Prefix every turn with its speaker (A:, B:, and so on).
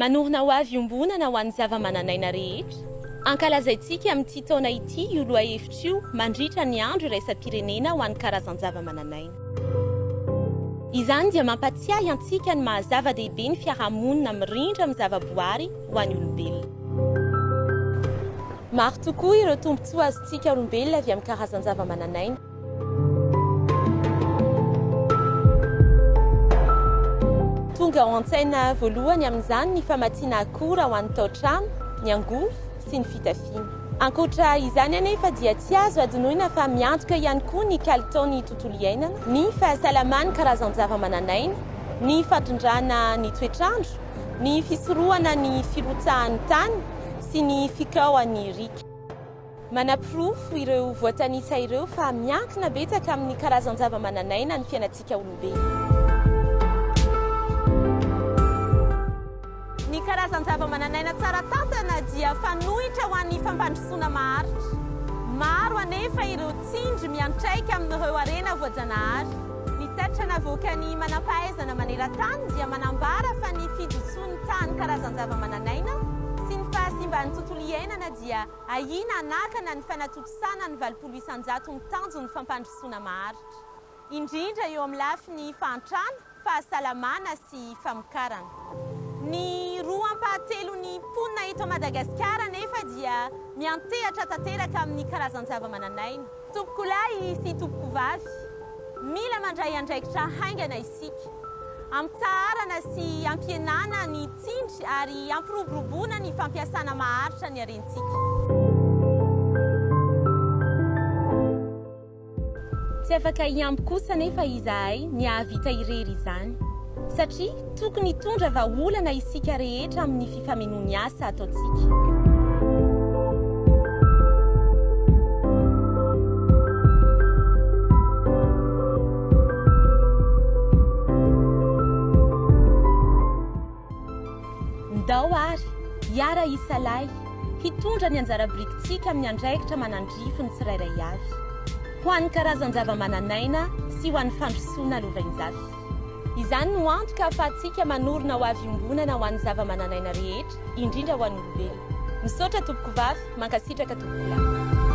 A: Manorina hoavy iombonana ho an'ny zavamananaina rehetra. Ankalazaintsika amin'ity taona ity io lohahevitra io mandritra ny Andro iraisam-pirenena ho an'ny karazan-javamananaina. Izany dia mampatsiahy antsika ny maha zava-dehibe ny fiarahamonina mirindra amin'ny zavaboary ho an'ny olombelona. Maro tokoa ireo tombontsoa azontsika olombelona avy amin'ny karazan-javamananaina. Tonga ao an-tsaina voalohany amin'izany ny famatsiana akora ho an'ny tao-trano, ny angovo sy ny fitafiana. Ankoatra izany anefa dia tsy azo adinoina fa miantoka ihany koa ny kalitaon'ny tontolo iainana, ny fahasalaman'ny karazan-javamananaina, ny fandrindrana ny toetr'andro, ny fisorohana ny firotsahan'ny tany sy ny fikaohan'ny riaka. Manaporofo ireo voatanisa ireo fa miankina betsaka amin'ny karazan-javamananaina ny fiainantsika olombelona. Ny karazan-javamananaina tsara tantana dia fanoitra ho an'ny fampandrosoana maharitra. Maro anefa ireo tsindry miantraika amin'ireo harena voajanahary. Ny tatitra navoakan'ny manampahaizana maneran-tany dia manambara fa ny fijotsoan'ny tahan'ny karazan-javamananaina sy ny fahasimban'ny tontolo iainana dia ahiana hanakana ny fanatontosana ny 80 isan-jaton'ny tanjon'ny fampandrosoana maharitra, indrindra eo amin'ny lafiny fahantrana, fahasalamana sy famokarana. Ny roa ampahatelon'ny mponina eto Madagasikara anefa dia miantehatra tanteraka amin'ny karazan-javamananaina. Tompokolahy sy tompokovavy, mila mandray andraikitra haingana isika. Ampitsaharana sy ampihenana ny tsindry ary ampiroboroboana ny fampiasana maharitra ny harentsika. Tsy afaka hihambo kosa anefa izahay ny hahavita irery izany, satria tokony hitondra vahaolana isika rehetra amin'ny fifamenoan'ny asa ataontsika. Ndao àry hiara-hisalahy hitondra ny anjara birikintsika amin'ny andraikitra manandrify ny tsirairay avy, ho an'ny karazan-javamananaina sy ho an'ny fandrosoana lovainjafy. Izany no antoka ahafahantsika manorina hoavy iombonana ho an'ny zavamananaina rehetra, indrindra ho an'ny olombelona. Misaotra tompoko vavy, mankasitraka tompoko lahy.